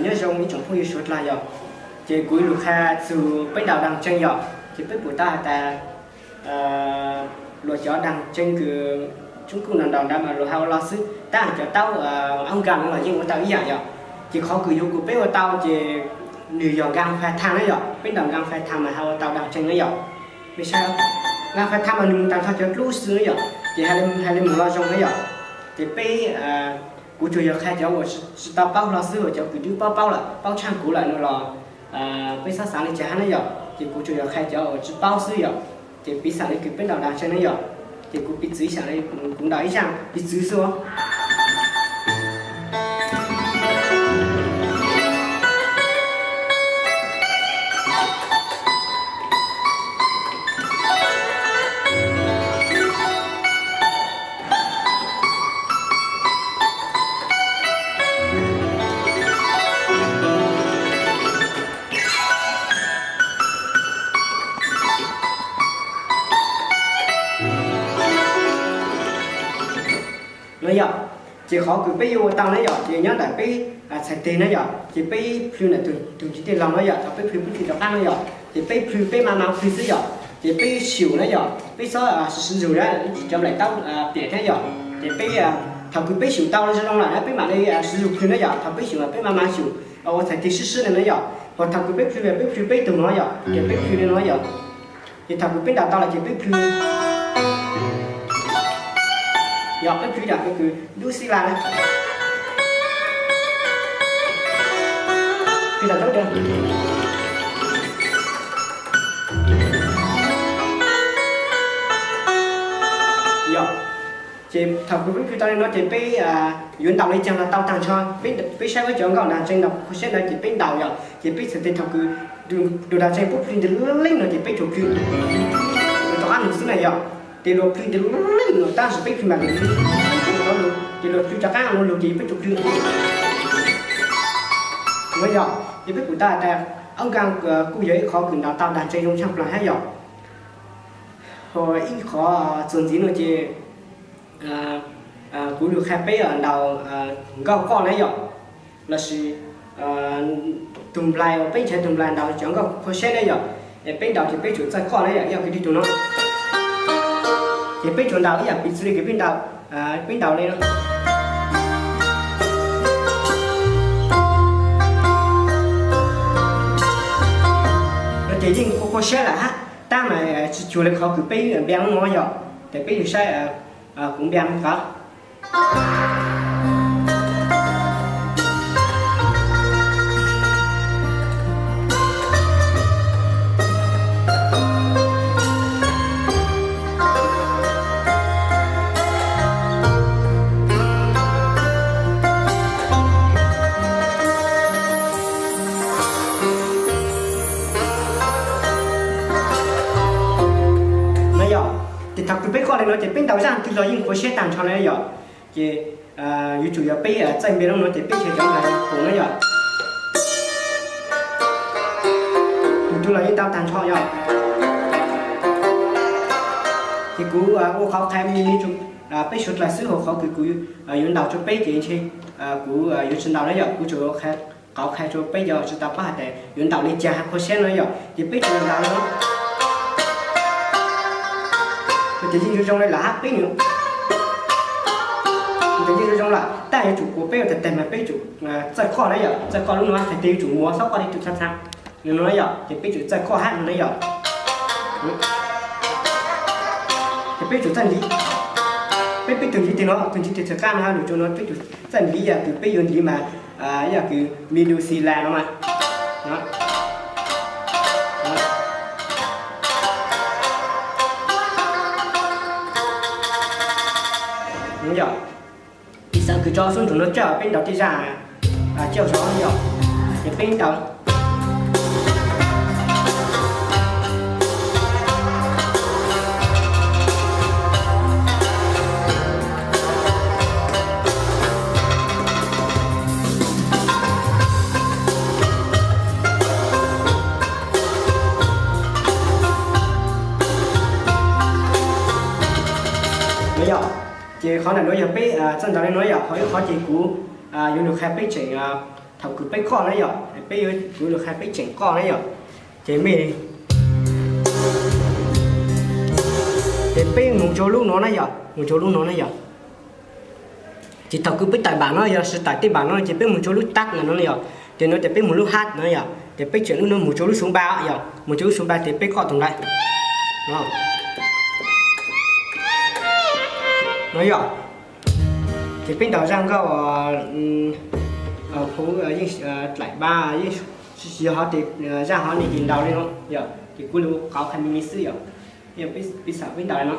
Nyob zoo ib tsoom phooj ywg suav dlawg yom, ces kuv yuav lug qha txug peb ntaus daag tsees yom, ces peb pum tau has tas luas cov daag tsees kws tsoom kuj ntaus ntaus ntawd mas luas has ua lo xwb, tab cov taub aub nkaas no los yeej ua tau ib yaam yom. Ces qhov kws yuav kuv peb ua tau ces nwg yog nkaas fas thaam na yom, peb ntaus nkaas fas thaam mas has ua tau daag tsees na yom. Peb saib, nkaas fas thaam mas nwg moog taag nrho cov dlub xwb na yom, ces has le moog lo zoo na yom. Ces peb, kuv tsuas yog qha cov uas tsi tau paub hlo xwb, uas cov kws twb paub paub lawm, paub tshaaj kuv lawm no los peb xob xaav le caag hab na yom. Ces kuv tsuas yog qha cov uas tsi paub xwb yom. Ces piv xam le kws peb ntaus daag tsees na yom, ces kuv piv txwv xam le kuv ntaus ib zaaj piv txwv xwb. No yom, ces qhov kws peb yuav ua tau na yom, ces nyob ntawm peb txhais teg na yom, ces peb plhws ntawm tug ntsiv teg laug na yom, thaum peb plhws peb plhws rov qaab na yom, ces peb plhws peb mas mas plhws xwb yom, ces peb xyum na yom, peb xob siv zug na, cov nplaim taub piam thiab yom, ces peb, thaum kws peb xyum tau zoo zoo lawm na peb mam li siv zug plhws na yom, thaum peb xyum peb mas mas xyum ua txhais teg sib sib no na yom, hos thaum kws peb plhws peb plhws peb tug no yom, ces peb plhws li no yom. Ces thaum kws peb ntaus tau lawm ces peb plhws, yog peb plhws yam kws dub xib la na, plhws tau dawb dawb. Yog, ces thaum kws peb plhws tau li no ces peb yuav ntaus li caag los tau taag nrho. Peb saib peb cov nkauj daag tsees ntaus qhua siab ntawd ces peb ntaus yom, ces peb txhais teg thaum kws dua daag tsees puab plhws nti leej no ces peb tsuas plhws rov qaab nug xwb na yom. Ces luas plhws nti leej no tab sis peb plhws mas ces luas plhws rov qaab lug ces peb tsuas plhws no yom. Ces peb pum tau tas aub nkaas kuj yog ib qhov kws ntaus tau daag tsees zoo tshaaj plaag hab yom. Hos ib qhov txuas ntxiv no ces kuv lug qha peb ntaus nkauj qoj na yom, lossis tug nplais uas peb nrhav tug nplais ntaus cov nkauj qhua siab na yom. Es peb ntaus ces peb tsum txawj qoj na yom, ib yam kws tug no. Ces peb tsum ntaus ib yam piv txwv le kws peb ntaus, peb ntaus le no. No ces yeej qhua qhua siab lawm hab, tab mas tsi cuag le qhov kws peb npia no yom. Ces peb yug saib, kuv npia no qab. No yom, ces thaum kws peb qoj le no ces peb ntaus zaaj twg los yeej qhuav siab taag nrho na yom. Ces yuav tsum yog peb txawj npe lub no ces peb nrhav cov nplais pum na yom. Tus twg los yeej tau taag nrho yom. Ces kuv ua qhov qha me me rua peb suav dlawg xwb, hos qhov kws kuv yuav ntaus rua peb ces ntshe kuv yuav tsi ntaus na yom. Kuv tsuas qhov qha rua peb cov tsi tau paub has tas yuav ntaus le caag has qhua siab no yom. Ces peb tsum ntaus le no. Ces yeej zoo zoo le lawm hab peb, ces yeej zoo zoo lawm tab yuav tsum kuas peb ua tag tag mas peb tsum txawj qoj na yom, txawj qoj lub no tag tes yuav tsum muav xob qoj le tus txha txha no yom. Ces peb tsum txawj qoj hab no na yom. Ces peb tsum txawj ntiv, peb peb tug ntiv tes no, tug ntiv tes txhua qab no hab lug rua no peb tsum txawj ntiv yam kws peb yuav ntiv mas, yam kws mi du si la no mas. Yog, piv xam kws tso xub nrug no coj peb ntaus tej zaj coj zov yom, ces peb ntaus. Yog, ces qhov ntawm nuav yog peb txawj ntaus le nuav yom, ho ib qhov ces kuv yuav lug qha peb tseem Thaum kws peb qoj na yom, peb yuav, kuv lug qha peb tseem qoj na yom, ces mej, ces peb mus rua lub no na yom, mus rua lub no na yom. Ces thaum kws peb tải bản no yog, lossis tải tej bản no ces peb mus rua lub tắt no na yom, ces no ces peb mus lub hát no yom, ces peb tseem lub no mus rua lub số ba yom, mus rua lub số ba ces peb qoj tug ntawd no yom. Ces peb ntaus zaj nkauj phuv yeej dlaim ba yeej, yog hov ces zaj hov ne ces ntaus li no yom, ces kuv lug qauv qha me me xwb yom. Peb xam peb ntaus li no.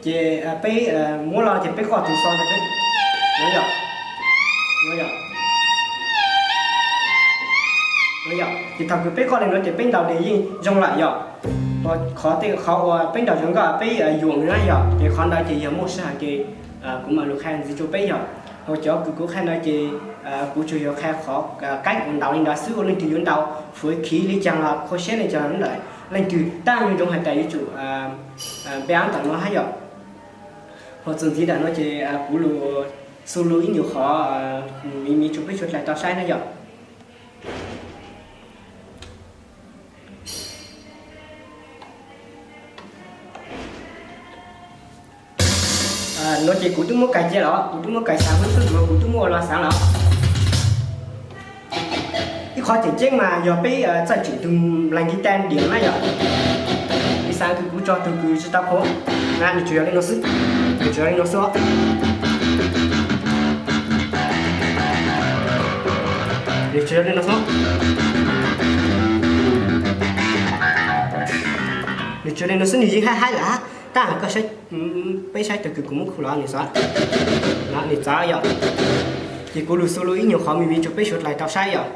Ces peb muab los ces peb qoj tug xo, ces thaum kws peb qoj li no ces peb ntaus ces yeej zoo lawm yom. Qhov tej qhov uas peb ntaus zaj nkauj peb yuam na yom, ces qhov ntawd ces yog muaj sij hawm ces kuv mam lug qha ntxiv rua peb yom. Hos cov kws kuv qha no ces kuv tsuas yog qha qhov kab uas ntaus li ntawd xwb, ua leej twg yuav ntaus fuv khiv li caag los kho siab li caag ntawm leej twg, tab yuav zoo hais tas yuav tsum npe ab ntawm no hab yom. Hos txuas ntxiv ntawm no ces kuv lug solo ib nyuag qhov me me rua peb suav dlawg tau saib na yom. No ces kuv twb muab kais cia los, kuv twb muab kais xaav, kuv twb muab ua los xaav los. Ib qhov tseem ceeb mas yog peb txawj tseem tug lees guitar diam na yom. Ib xaav kws kuv tso tug kws tsi tau qhuav na, nws tsuas yog li no xwb, nws tsuas yog li no xwb. Nws tsuas yog li no xwb. Nws tsuas li no xwb, nws yeej haib haib lawm hab. Tab koj saib, peb saib tug kws kuv muab khu los nws txav, nws txav yom. Ces kuv lug solo ib nyuag qhov me me rua peb suav dlawg tau saib yom.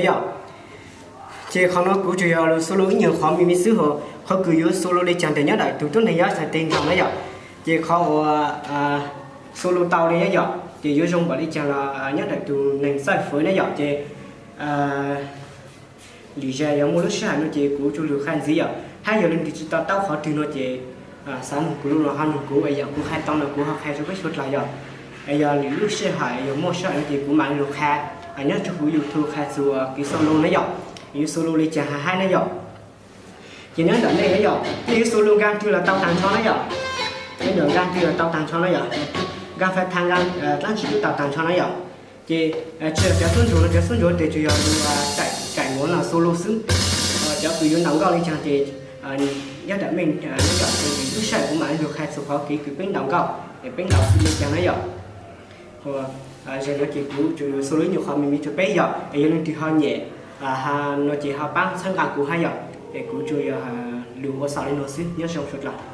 Yog, ces qhov no kuv tsuas yog lug solo ib nyuag qhov me me xwb hos, qhov kws yuav solo li caag tes nyob ntawm tug tuab neeg yuav txhais tes ntaus na yom. Ces qhov uas solo tau li na yom, ces yuav zoo npaum li caag los nyob ntawm tug neeg txawj fwv na yom. Ces lwm zag yuav muaj lub sij hawm no ces kuv tsuas lug qha ntxiv yom, hab yog leej twg tsi to taub qhov twg no ces xaav nug kuv lug los ho nug kuv, es yog kuv qha tau no kuv ho qha rua peb suav dlawg yom. Es yog lwm lub sij hawm yog muaj sij hawm no ces kuv mam lug qha nyob rua huv YouTube qha txug kev solo na yom, yuav solo li caag haib na yom. Ces nyob ntawm nej na yom, nej yuav solo nkaag twg los tau taag nrho na yom. Nyob ntawm nkaag twg los tau taag nrho na yom, nkaag fais thaag nkaag dlaab tsi twb tau taag nrho na yom. Ces tsi yog cov xub ntsuag no, cov xub ntsuag tes tsuas yog lug kaim muav no solo xwb. Cov kws yuav ntaus nkauj li caag ces nyob ntawm mej na yom, ces lub sij hawm kuv mam lug qha txug qhov kev kws peb ntaus nkauj, es peb ntaus xws li caag na yom. Zag no ces kuv tsuas solo ib nyuag qhov me me rua peb yom, es yog leej twg ho nyam no ces ho paab txhawb nqaa kuv hab yom. Es kuv tsuas yog lug ua xaus li no xwb, nyob zoo suav dlawg.